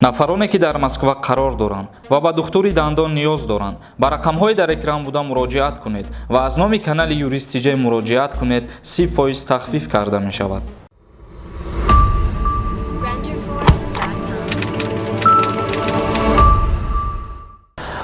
Нафароне, ки дар Москва қарор доранд ва ба духтури дандон ниёз доранд, ба рақамҳои дар экран буда муроҷиат кунед ва аз номи канали Юрист ТЖ муроҷиат кунед, 30% тахфиф карда мешавад. Renderforest.com.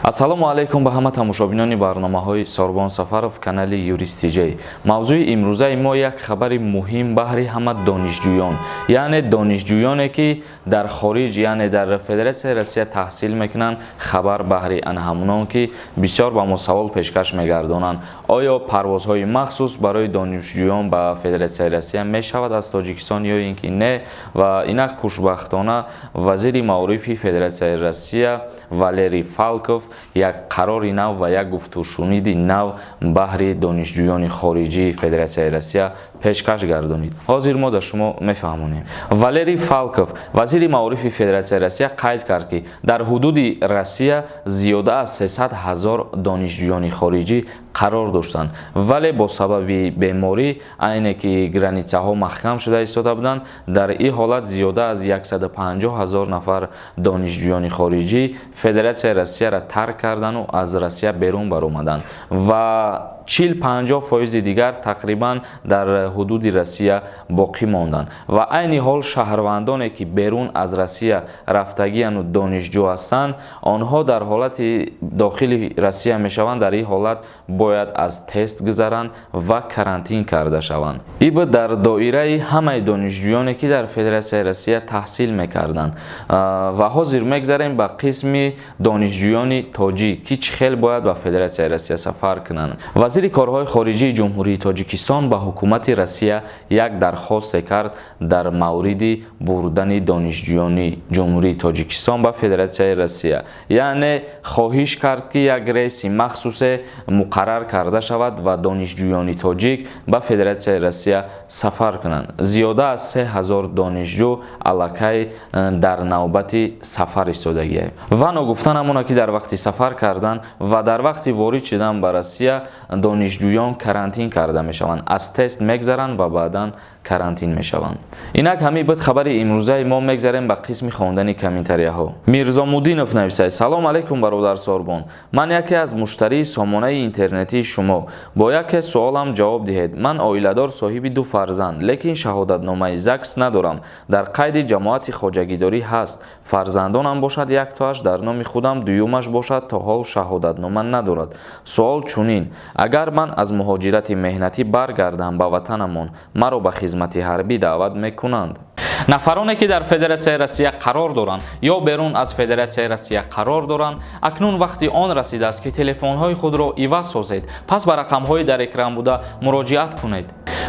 Ассалому алайкум ба ҳама тамошобинони барномаҳои Сорбон Сафаров, канали Юрист ТЖ. Мавзӯи имрӯзаи мо як хабари муҳим баҳри ҳама донишҷӯён, яъне донишҷӯёне, ки дар хориҷ, яъне дар Федератсияи Россия таҳсил мекунанд. Хабар баҳри ана ҳамонон, ки бисёр ба мо савол пешкаш мегардонанд: оё парвозҳои махсус барои донишҷӯён ба Федератсияи Россия мешавад аз Тоҷикистон ё ин ки не? Ва инак, хушбахтона, вазири маорифи Федератсияи Россия Валерий Фалков як қарори нав ва як гуфтушуниди нав баҳри донишҷӯёни хориҷии Федератсияи Россия пешкаш гардонид. Ҳозир мо дар шумо мефаҳмонем. Валерий Фалков, вазири маорифи Федератсияи Россия, қайд кард, ки дар ҳудуди Россия зиёда аз 300 ҳазор донишҷӯёни хориҷӣ қарор доштанд, вале бо сабаби беморӣ, айне ки границаҳо маҳкам шуда истода буданд, дар ин ҳолат зиёда аз 150 ҳазор нафар донишҷӯёни хориҷӣ Федератсияи Россияро тарк кардану аз Россия берун баромаданд ва 40-50 фоизи дигар тақрибан дар ҳудуди Россия боқӣ монданд. Ва айни ҳол шаҳрвандоне, ки берун аз Россия рафтагияну донишҷӯ ҳастанд, онҳо дар ҳолати дохили Россия мешаванд, дар ин ҳолат бояд аз тест гузаранд ва карантин карда шаванд. Иб дар доираи ҳамаи донишҷӯёне, ки дар Федератсияи Россия таҳсил мекарданд. Ва ҳозир мегзарем ба қисми донишҷӯёни тоҷик, ки чӣ хел бояд ба Федератсияи Россия сафар кунанд. Вазири корҳои хориҷии Ҷумҳурии Тоҷикистон ба ҳукумати Россия як дархосте кард дар мавриди бурдани донишҷӯёни Ҷумҳурии Тоҷикистон ба Федератсияи Россия, яъне хоҳиш кард, ки як рейси махсусе муқаррар карда шавад ва донишҷӯёни тоҷик ба Федератсияи Россия сафар кунанд. Зиёда аз 3000 донишҷӯ аллакай дар навбати сафар истодагианд. Ва ногуфта намонад, ки дар вақти сафар кардан ва дар вақти ворид шудан ба Россия донишҷӯён карантин карда мешаванд, аз тест мегзаранд ва баъдан карантин мешаванд. Инак, ҳамин буд хабари имрӯзаи мо. Мегзарем ба қисми хондани комментарияҳо. Мирзомуддинов нависад: «Салом алайкум, бародар Сорбон, ман яке аз муштарии сомонаи интернетии шумо. Бо яке суолам ҷавоб диҳед. Ман оиладор, соҳиби ду фарзанд, лекин шаҳодатномаи ЗАГС надорам. Дар қайди ҷамоати хоҷагидорӣ ҳаст. Фарзандонам бошад, яктоаш дар номи худам, дуюмаш бошад, то ҳол шаҳодатнома надорад. Суол чунин: агар ман аз муҳоҷирати меҳнатӣ баргардам ба ватанамон, маро ба хизмати ҳарбӣ даъват мекунанд?» Нафароне, ки дар Федератсияи Россия қарор доранд ё берун аз Федератсияи Россия қарор доранд, акнун вақти он расидааст, ки телефонҳои худро иваз созед. Пас ба рақамҳои дар экран буда муроҷиат кунед.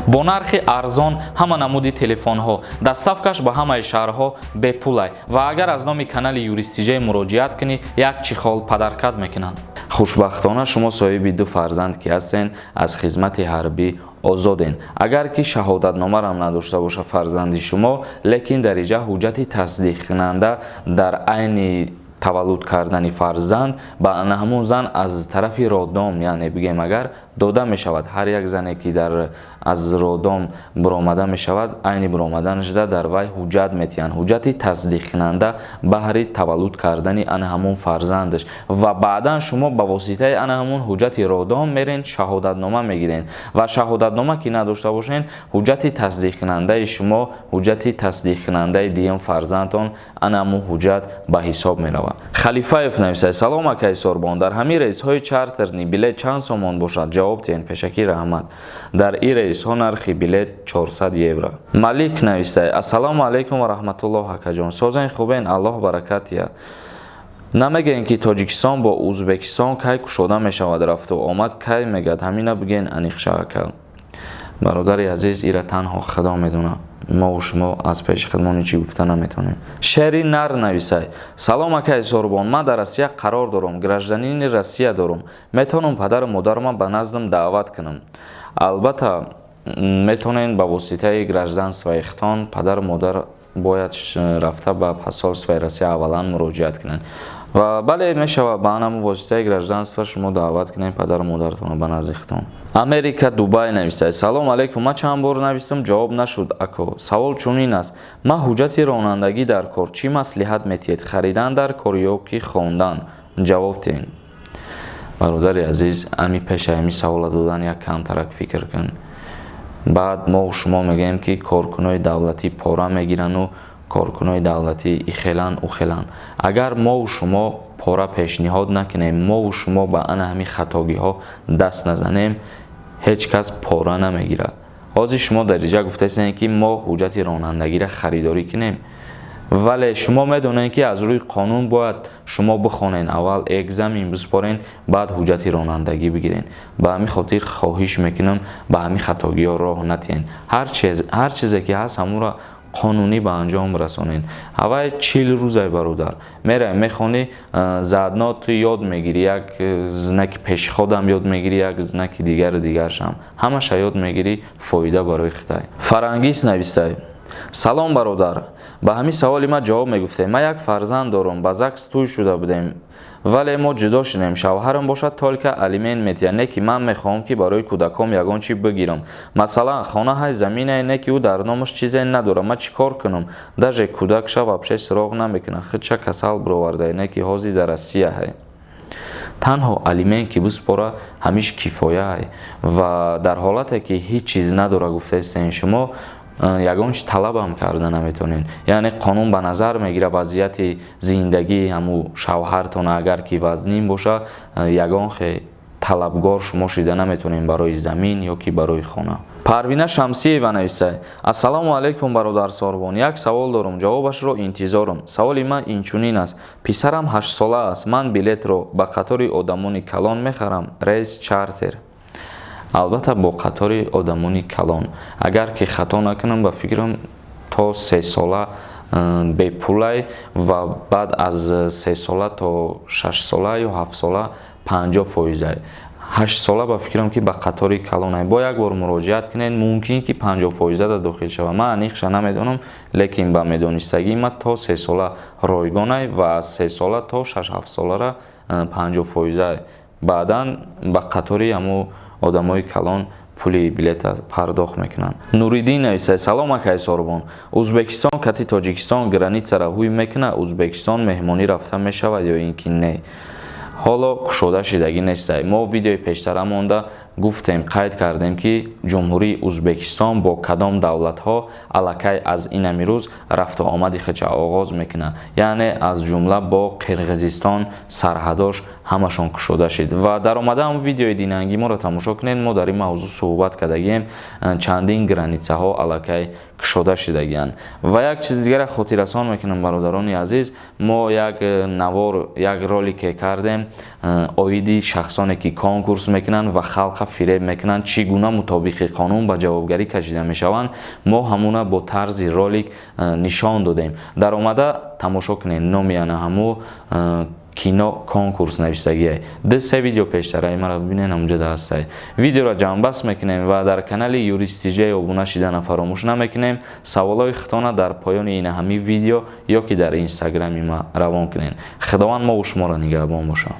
Бо нархи арзон ҳама намуди телефонҳо, доставкаш ба ҳамаи шаҳрҳо бепулай ва агар аз номи канали Юрист ТЖ муроҷиат кунӣ, як чехол подарка мекунанд. Хушбахтона, шумо соҳиби ду фарзанд ки ҳастен, аз хизмати ҳарбӣ озоден. Агар ки шаҳодатномарам надошта боша фарзанди шумо, лекин дар инҷа ҳуҷҷати тасдиқкунанда дар айни таваллуд кардани фарзанд ба ана ҳамон зан аз тарафи роддом, яъне бигем агар, дода мешавад. Ҳар як зане, ки дар аз роддом буромада мешавад, айни буромаданашда дар вай ҳуҷҷат метиҳанд, ҳуҷҷати тасдиқкунанда баҳри таваллуд кардани ана ҳамон фарзандаш. Ва баъдан шумо ба воситаи ана ҳамон ҳуҷҷати роддом мерен, шаҳодатнома мегирен. Ва шаҳодатнома ки надошта бошен, ҳуҷҷати тасдиқкунандаи шумо, ҳуҷҷати тасдиқкунандаи дуюм фарзандтон, ана ҳамон ҳуҷҷат ба ҳисоб меравад. Халифаев нависад: «Салом, акаи Сорбон, дар ҳамин рейсҳои чартерный билет чанд сомон бошад? Ҷавоб диҳен, пешакӣ раҳмат». Дар ин рейсҳо нархи билет 400 евро. Малик нависад: «Ассалому алайкум ва раҳматуллоҳ, акаҷон, созен, хубен? Аллоҳ баракат диҳад. Намегӯен, ки Тоҷикистон бо Ӯзбекистон кай кушода мешавад, рафту омад кай мегӯяд? Ҳамина бигӯен аниқша, ака». Бародари азиз, ира танҳо Худо медонад, мову шумо аз пеши худмон ҳечи гуфта наметавонем. Шери Нар нависай: «Салом, акаи Сорбон, ман дар Россия қарор дорам, гражданини Россия дорам. Метавонам падару модарама ба наздам даъват кунам?» Албатта, метавонед. Ба воситаи гражданствои худтон падару модар бояд рафта ба посольствои Россия аввалан муроҷиат кунанд. Ва бале, мешавад, ба ҳамун воситаи гражданство шумо даъват кунед падару модаратонро ба назди худтон. Америка Дубай нависад: «Салом алейкум, ман чанд бор нависам, ҷавоб нашуд. Ако, савол чунин аст: ман ҳуҷҷати ронандагӣ дар кор, чӣ маслиҳат метиҳед, харидан дар кор ё ки хондан? Ҷавоб диҳед». Бародари азиз, ами пеши ҳами савола додан як камтарак фикр кун. Баъд мо шумо мегӯем, ки коркунои давлатӣ пора мегирану коркунои давлатӣ ихелан ухелан. Агар мову шумо пора пешниҳод накунем, мову шумо ба ана ҳамин хатогиҳо даст назанем, ҳеҷ кас пора намегирад. Ҳозир шумо дар инҷа гуфтаистед, ки мо ҳуҷҷати ронандагиро харидорӣ кунем, вале шумо медонед, ки аз рӯи қонун бояд шумо бихонед, аввал экзамен биспорен, баъд ҳуҷҷати ронандагӣ бигирен. Ба ҳамин хотир хоҳиш мекунам, ба ҳамин хатогиҳо роҳ натиҳен. Ҳар чизе ки ҳаст, ҳамонро қонунӣ ба анҷом расонед. Ҳавай 40 рӯзай, бародар, мерай, мехонӣ, заодно ту ёд мегирӣ, як знаки пешеходам ёд мегирӣ, як знаки дигару дигаршам, ҳамаша ёд мегирӣ, фоида барои хитай. Фарангис навистай: «Салом, бародар, ба ҳамин саволи ман ҷавоб мегуфтем. Ман як фарзанд дорам, ба ЗАГС тӯй шуда будем, вале мо ҷудо шудем. Шавҳарам бошад, только алимент метиҳад. Не ки ман мехоҳам, ки барои кӯдаком ягон чӣ бигирам, масалан, хона ҳай, заминае, не ки ӯ дар номаш чизе надорад. Ман чӣ кор кунам? Даже кӯдакша вообще суроғ намекунад, худша касал бировардае, не ки ҳозир дар Россия ҳай. Танҳо алимент ки биспора, ҳамиш кифояай. Ва дар ҳолате ки ҳеҷ чиз надора, гуфтаистен шумо, ягон чи талабам карда наметавонед. Яъне қонун ба назар мегирад вазъияти зиндагии ҳамун шавҳартона. Агар ки вазнин боша, ягон хе талабгор шумо шида наметавонед барои замин ё ки барои хона». Парвина Шамсиева нависад: «Ассалому алайкум, бародар Сорбон, як савол дорам, ҷавобашро интизорам. Саволи ман инчунин аст: писарам 8-сола аст. Ман билетро ба қатори одамони калон мехарам, рейс чартер?» Албатта, бо қатори одамони калон. Агар ки хато накунам, ба фикрам, то 3 сола бепулай ва баъд аз 3 сола то 6 сола ё 7 сола 50 фоизай. 8 сола, ба фикрам, ки ба қатори калонай. Бо як бор муроҷиат кунед, мумкин ки 50 фоиза да дохил шавад. Ман аниқша намедонам, лекин ба медонистагии ман, то 3 сола ройгонай ва аз 3 сола то 6-7 солара 50 фоизай. Баъдан ба қатори ҳамун одамои калон пули билета пардохт мекунанд. Нуриддин нависад: «Салом, акай Сорбон, Узбекистон кати Тоҷикистон границара ҳуй мекунад? Узбекистон меҳмонӣ рафта мешавад ё ин ки не?» Ҳоло кушода шидагӣ нестай. Мо видеои пештара монда гуфтем, қайд кардем, ки Ҷумҳурии Узбекистон бо кадом давлатҳо аллакай аз инами рӯз рафту омади худша оғоз мекунад, яъне аз ҷумла бо Қирғизистон сарҳадош ҳамашон кушода шид. Ва дар омадаам видеои динангӣ моро тамошо кунед, мо дар ин мавзӯъ суҳбат кардагием. Чандин границаҳо аллакай кушода шидагианд. Ва як чизи дигаре хотиррасон мекунам, бародарони азиз: мо як навор, як ролике кардем оиди шахсоне ки конкурс мекунанд ва халқа фиреб мекунанд, чӣ гуна мутобиқи қонун ба ҷавобгарӣ кашида мешаванд. Мо ҳамуна бо тарзи ролик нишон додем. Дар омада тамошо кунед, номи ана ҳаму кино «Конкурс» нависагиай. Ду се видео пештараи маро бибинед, ҳамунҷо ҳастай. Видеоро ҷамъбаст мекунем ва дар канали Юрист Тиҷай обуна шидана фаромӯш намекунем. Саволҳои худтона дар поёни ина ҳамин видео ё ки дар инстаграми ма равон кунед. Худованд мову шуморо нигаҳбон бошад.